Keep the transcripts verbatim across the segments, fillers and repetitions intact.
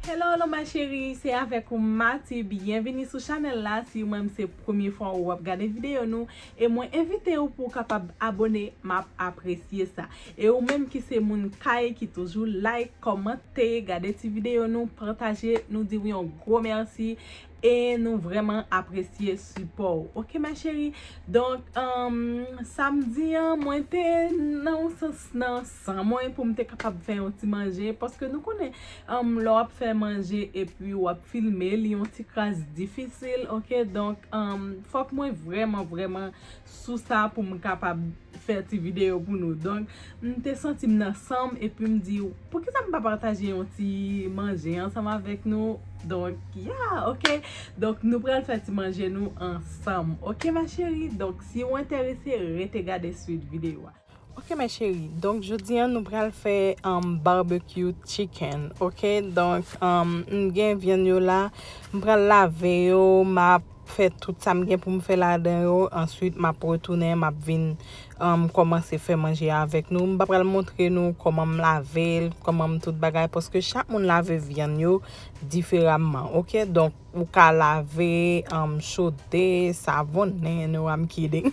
Hello, hello, ma chérie, se avèk ou Mati. Byenvini sou chanèl la. Si ou menm se premye fwa ou ap gade videyo nou, e mwen envite ou pou w kapab abone, m ap apresye sa. E ou menm ki se moun kay ki toujou like, kòmante, gade ti videyo nou, pataje, nou di w yon gwo mèsi. E nou vrèman apresye sipò w. Oke, ma chérie? Donk, um, samdi an, mwen te nan yon sans nan san mwen pou m te kapab fè yon ti manje. Paske nou konnen, um, lè w ap fè manje epi w ap filme, li yon ti kras difisil, oke? Donk, um, fòk mwen vrèman, vrèman sou sa pou m kapab fè ti videyo pou nou. Donk, m te santi m nan san m, epi m di, poukisa m pa pataje yon ti manje ansanm avèk nou? Donk, ya, oke. Donk, nou pral fè ti manje nou ansanm. Oke, ma chérie? Donk, si w enterese, rete gade swit videyo a. Oke, ma chérie. Donk, jodi an, nou pral fè, um, barbecue chicken. Oke? Donk, um, m gen vyann yo la. M pral lave yo. M ap fè tout sa m gen pou m fè ladan yo. Answit, m ap retounen, m ap vin, um, kòmanse fè manje a avèk nou. M pa pral montre nou kòman m lave l, kòman m tout bagay, paske chak moun lave vyann yo diferaman, oke? Donk, ou ka lave, um, chode, savonnen, no, I'm kidding.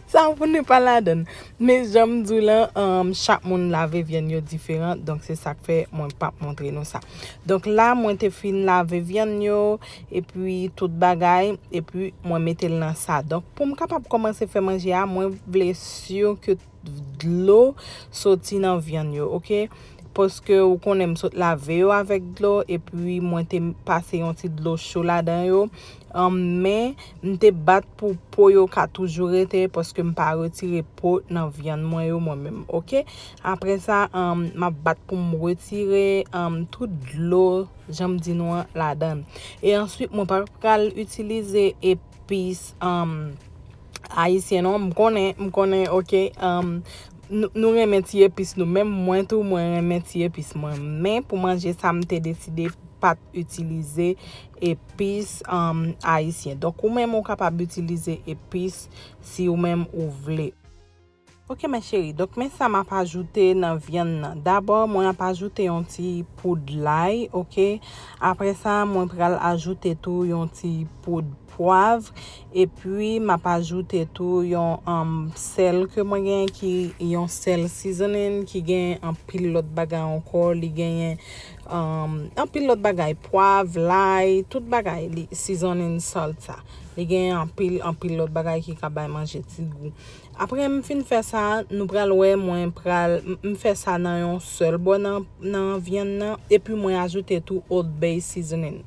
Savonnen pa ladan l. Men jan m di w lan, um, chak moun lave vyann yo diferan, donk se sa k fè mwen p ap montre nou sa. Donk la, mwen te fin lave vyann yo, epi tout bagay, epi mwen mete l nan sa. Donk, pou m kapab kòmanse fè manje a, mwen vle si ke dlo soti nan vyann yo, oke? Paske ou konnen m sot lave yo avèk dlo, epi mwen te pase yon ti dlo cho ladan yo. An, men, m te bat pou po yo ka toujou rete, paske m pa retire po nan vyann mwen yo, mwen menm, oke? Apre sa, um, m ap bat pou m retire, um, tout dlo, jan m di nou an, ladan l. E answit, mwen pa pral itilize epis, um, ayisyen non. M konnen, m konnen, oke, um, nou, nou renmen ti epis nou. Menm mwen tou, mwen renmen ti epis mwen. Men pou manje sa, m te deside pa t itilize epis, um, ayisyen. Donk, ou menm, ou kapab itilize epis si ou menm ou vle. Oke, ma chérie. Donk, men sa m ap ajoute nan vyann nan. Dabò, mwen ap ajoute yon ti poud lay, oke? Apre sa, mwen pral ajoute tou yon ti poud pwav. Epi, m ap ajoute tou yon, um, sèl ke mwen genyen ki yon sèl seasoning ki gen anpil lòt bagay ankò. Li genyen, um, anpil lòt bagay, pwav, lay, tout bagay, li seasoning salt sa. Li genyen anpil, anpil lòt bagay ki ka bay manje ti gou. Apre m fin fè sa, nou pral wè mwen pral, m, m fè sa nan yon sèl bò nan, nan vyann nan, epi mwen ajoute tou Old Bay seasoning.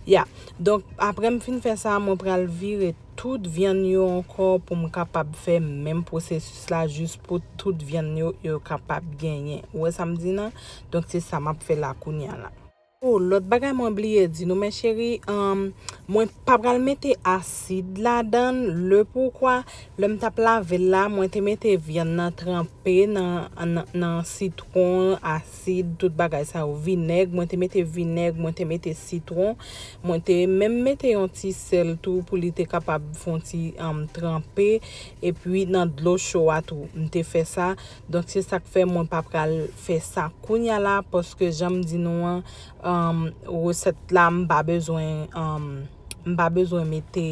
Ya. Donk, apre m fin fè sa, mwen pral vire tout vyann yo ankò pou m kapab fè menm pwosesis la jis pou tout vyann yo, yo kapab genyen. Ou wè sa m di nan? Donk, se sa m ap fè la kounye a la. Oh, lòt bagay mwen bliye di nou, mes chéries, um, mwen pa pral mete asid ladan l. Le poukwa, lè m t ap lave l la, mwen te mete vyann nan tranpe nan, nan, nan sitwon, asid, tout bagay sa yo, vinèg. Mwen te mete vinèg, mwen te mete sitwon. Mwen te menm mete yon ti sèl tou pou li te kapab fè yon ti, um, tranpe. Epi nan dlo cho a tou, m te fè sa. Donk, se sa k fè mwen pa pral fè sa kounye a la, paske jan m di nou an, um, resèt la, m pa bezwen, um, m pa bezwen mete,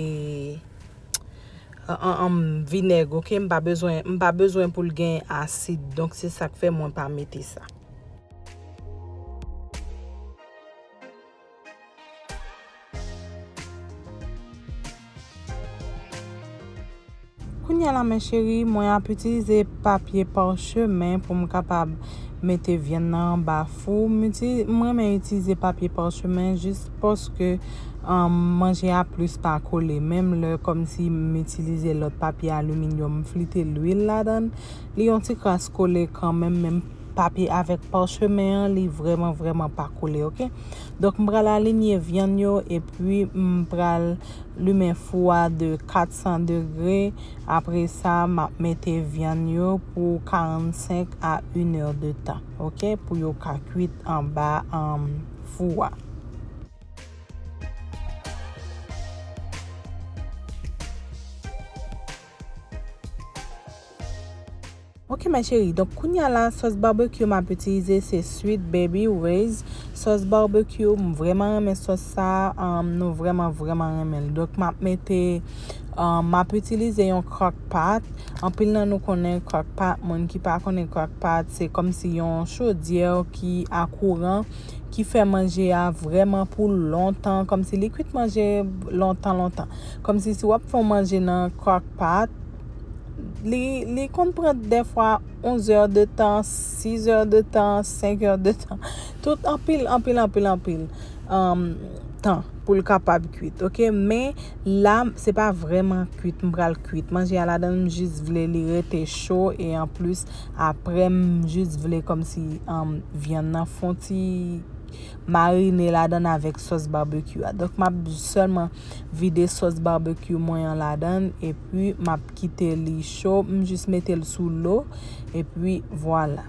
um, um, vinèg, oke? M pa bezwen, m pa bezwen pou l gen asid. Donk, se sa k fè mwen pa mete sa. Kounye a la, mes chéries, mwen ap itilize papye pachemen pou m kapab mete vyann nan anba fou. M iti-, m renmen itilize papye pachemen jis paske, um, manje a plis pa kole. Menm lè kòmsi m itilize lòt papye aliminyòm, m flite lwil ladan l, li yon ti kras kole kanmenm, men papye avèk pachemen an, li vrèman, vrèman pa kole, oke? Donk, m pral alinye vyann yo, epi m pral limen fou a de kat san degre. Apre sa, m ap mete vyann yo pou karannsenk a inè de tan, oke? Pou yo ka kwit anba, um, fou a. Ok, ma chérie, donk kounye a la, sòs barbecue m ap itilize se Sweet Baby Ray's. Sòs barbecue, m vrèman renmen sòs sa, um, nou vrèman, vrèman renmen l. Donk, m ap mete, um, m ap itilize yon crock pot. Anpil nan nou konnen crock pot, moun ki pa konnen crock pot, se kòmsi yon chodyè ki a kouran, ki fè manje a vrèman pou lontan, kòmsi li kwit manje lontan, lontan. Kòmsi si w ap fè yon manje nan crock pot, li, li konn pran dèfwa onz è de tan, sis è de tan, senk è de tan. Tout anpil, anpil, anpil, anpil, um, tan pou l kapab kwit, oke? Men la, se pa vrèman kwit, m pral kwit. Manje a ladan, m jis vle li rete cho e anplis, apre, m jis vle kòmsi, um, vyann nan fon ti marine ladan avèk sòs barbecue a. Donk, m ap sèlman vide sòs barbecue mwen an ladan, epi m ap kite li cho, m jis mete l sou lo, epi vwala.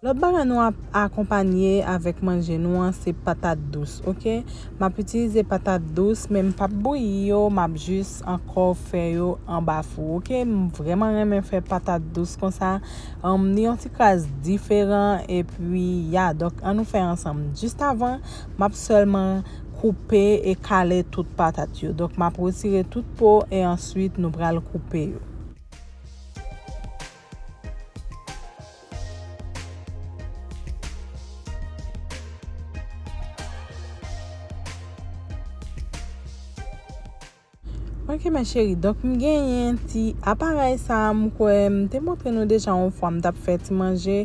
Lòt bagay nou ap akonpanye avèk manje nou an, se patat dous, oke? M ap itilize patat dous, men m p ap bouyi yo, m ap jis ankò fè yo anba fou, oke? M vrèman renmen fè patat dous konsa. Um, li yon ti kras diferan, epi, ya, donk, ann nou fè ansanm. Jis avan, m ap sèlman koupe e kale tout patat yo. Donk, m ap retire tout po e answit nou pral koupe yo. Ok, ma chérie. Donk, m genyen ti aparèy sa a, m kwè m te montre nou deja yon fwa, m t ap fè ti manje,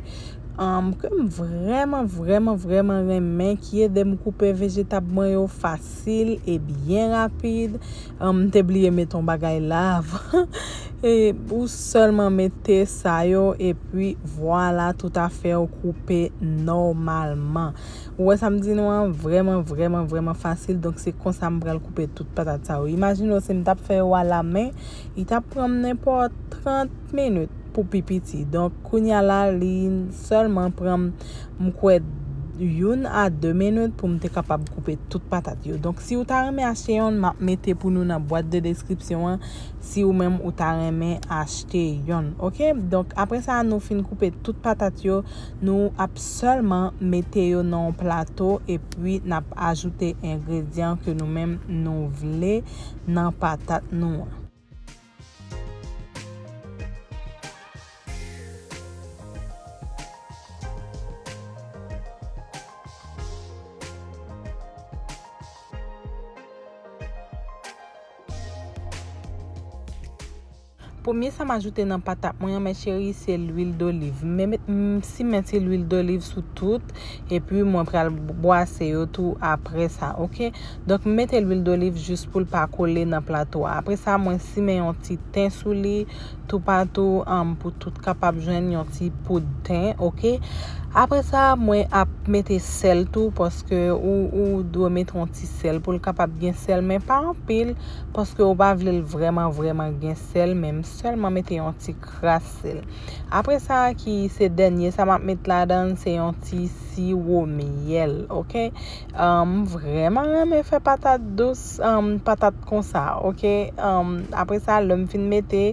um, ke m vrèman, vrèman, vrèman renmen, ki ede m koupe vejetab mwen yo fasil e byen rapid. Um, m te bliye mete yon bagay la avan. E ou sèlman mete sa yo, epi vwala, tout afè w koupe nòmalman. Ou wè sa m di nou an, vrèman, vrèman, vrèman fasil. Donk, se konsa m pral koupe tout patat sa yo. Imajine w, si m t ap fè yo alamen, li t ap pran m nenpòt trant minit pou pi piti. Donk, kounye a la, li sèlman pran m, m kwè, youn a de minit pou m te kapab koupe tout patat yo. Donk, si w ta renmen achte yonn, m ap mete pou nou nan bwat de deskripsyon an, si ou menm ou ta renmen achte yonn. Oke? Donk, apre sa, nou fin koupe tout patat yo, nou ap sèlman mete yo nan yon plato, epi n ap ajoute engredyan ke nou menm nou vle nan patat nou an. Premye sa m ajoute nan patat mwen an, mes chéries, se lwil doliv. M met, m simen ti lwil doliv sou tout, epi mwen pral bwase yo tou apre sa, oke? Donk, m mete lwil doliv jis pou l pa kole nan plato a. Apre sa, mwen simen yon ti ten sou li, toupatou, um, pou tout kapab jwenn yon ti poud ten, oke? Apre sa, mwen ap mete sèl tou, paske ou, ou dwe mete yon ti sèl pou l kapab gen sèl, men pa anpil, paske ou pa vle l vrèman, vrèman gen sèl, men m sèlman mete yon ti kras sèl. Apre sa, ki se dènye sa m ap met ladan l, se yon ti siwo myèl, oke? Um, m vrèman renmen fè patat dous, um, patat konsa, oke? Um, apre sa, lè m fin mete,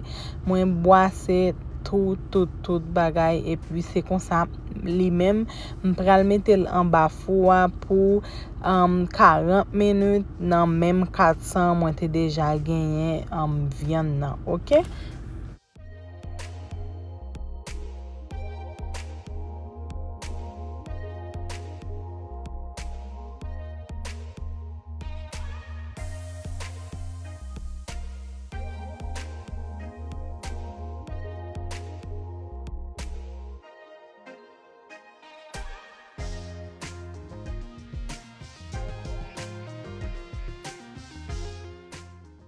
mwen bwase tout, tout, tout bagay, epi se konsa, li menm, m pral mete l anba fou a pou, um, karant minit nan menm kat san mwen te deja genyen, um, vyann nan, oke?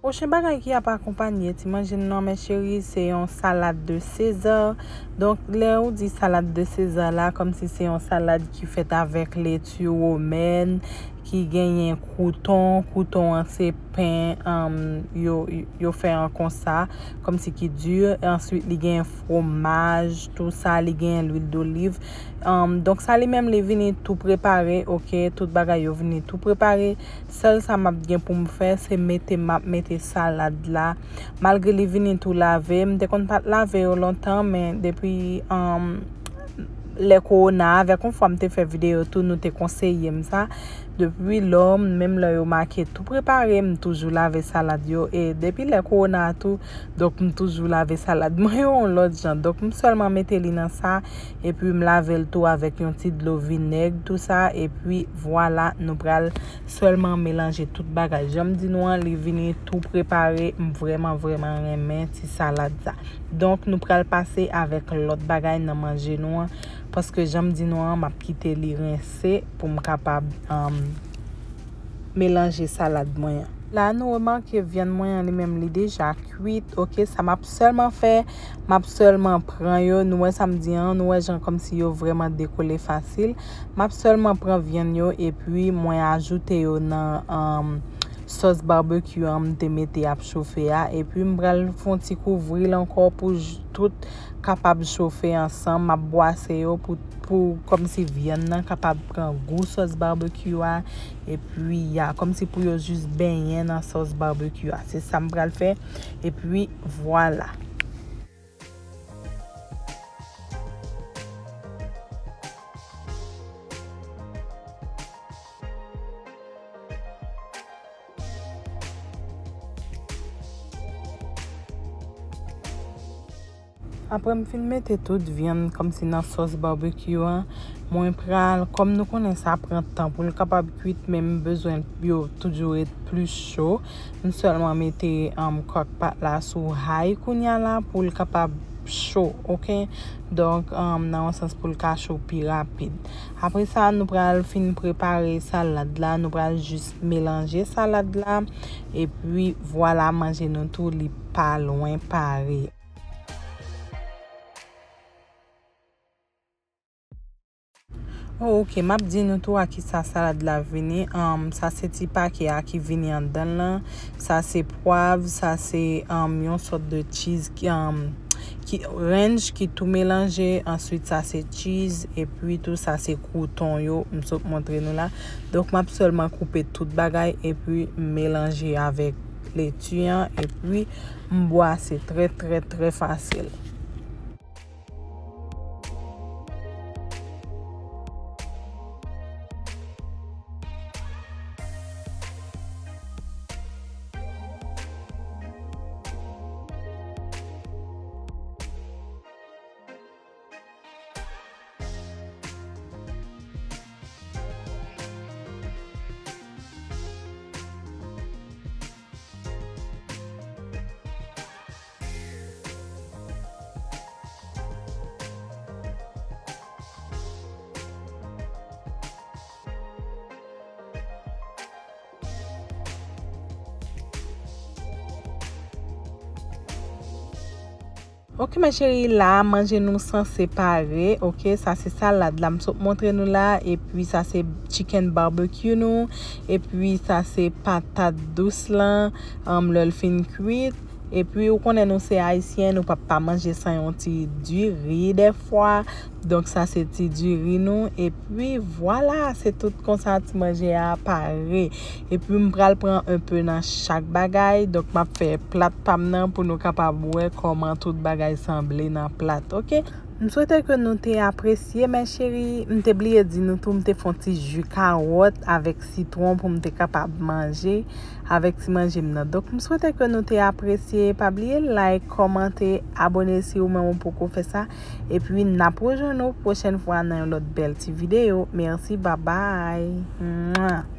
Pwochen bagay ki ap akonpanye ti manje n nan, mes chéries, se yon salad de César. Donk, lè ou di salad de César la, kòmsi se yon salad ki fèt avèk leti womèn, ki genyen krouton. Krouton an se pen, um, yo, yo fè an konsa, kòmsi ki di. Answit, li genyen fwomaj, tou sa, li genyen lwil doliv. Um, donk, sa li menm, li vini tou prepare, oke, tout bagay yo vini tou prepare. Sèl sa m ap gen pou m fè, se mete, m ap mete salad la. Malgre li vini tou lave, m te konn pa t lave yo lontan, men depi, um, lè kowona, avèk yon fwa m te fè videyo tou, nou te konseye m sa. Depi lò, menm lè yo make tou prepare, m toujou lave salad yo. E depi lè kowona tou, donk m toujou lave salad mwen yo yon lòt jan. Donk m sèlman mete li nan sa, epi m lave l tou avèk yon ti dlo vinèg, tou sa, epi vwala, nou pral sèlman melanje tout bagay. Jan m di nou an, li vini tou prepare. M vrèman, vrèman renmen ti salad sa. Donk, nou pral pase avèk lòt bagay nan manje nou an, paske jan m di nou an, m ap kite li rense pou m kapab, um, melanje salad mwen an. La, nou remake vyann mwen an, li menm, li deja kwit. Oke, sa m ap sèlman fè, m ap sèlman pran yo. Nou wè sa m di an, nou wè jan kòmsi yo vrèman dekole fasil. M ap sèlman pran vyann yo, epi mwen ajoute yo nan, um, sòs barbecue an m te mete ap chofe a, epi m pral fè yon ti kouvri l ankò pou j-, tout kapab chofe ansanm. M ap bwase yo pou, pou kòmsi vyann nan kapab pran gou sòs barbecue a, epi ya, kòmsi pou yo jis benyen nan sòs barbecue a. Se sa m pral fè, epi vwala. Apre m fin mete tout vyann kòmsi nan sòs barbecue an, mwen pral, kòm nou konnen sa pran tan pou l kapab kwit, men m bezwen yo toujou ret plis cho. M sèlman mete, um, crock pot la sou high kounye a la pou l kapab cho, oke? Donk, um, nan yon sans pou l ka cho pi rapid. Apre sa, nou pral fin prepare salad la, nou pral jis melanje salad la, epi vwala, manje nou tou, li pa lwen pare. Oh, oke, m ap di nou tou a kisa salad la vini. Um, sa se ti pake a ki vini anndan l lan. Sa se pwav, sa se, um, yon sòt de cheese ki, um, ki ranch ki tou melanje. Answit, sa se cheese, epi tou sa se krouton yo, m sot montre nou la. Donk, m ap sèlman koupe tout bagay, epi m melanje avèk leti an, epi m bwase trè, trè, trè fasil. Oke, mes chéries, la, manje nou sanse pare. Oke, sa se salad la, m sot montre nou la. Epi, sa se chicken barbecue nou. Epi, sa se patat dous lan, um, lè l fin kwit. Epi, ou konnen nou se ayisyen, nou p ap pa manje san yon ti diri dèfwa. Donk, sa se ti diri nou. Epi, vwala, se tout konsa ti manje a pare. Epi, m pral pran enpe nan chak bagay. Donk, m ap fè plat pa m nan pou nou kapab wè kòman tout bagay sanble nan plat, oke? M swete ke nou te apresye, mes chéries. M te bliye di nou tou, m te fè yon ti ji kawòt avèk sitwon pou m te kapab manje avèk ti manje m nan. Donk, m swete ke nou te apresye. Pa bliye like, kòmante, abòne si ou menm ou poko fè sa. Epi, n ap rejwenn nou pwochèn fwa nan yon lòt bèl ti videyo. Mèsi, babay. Mwa.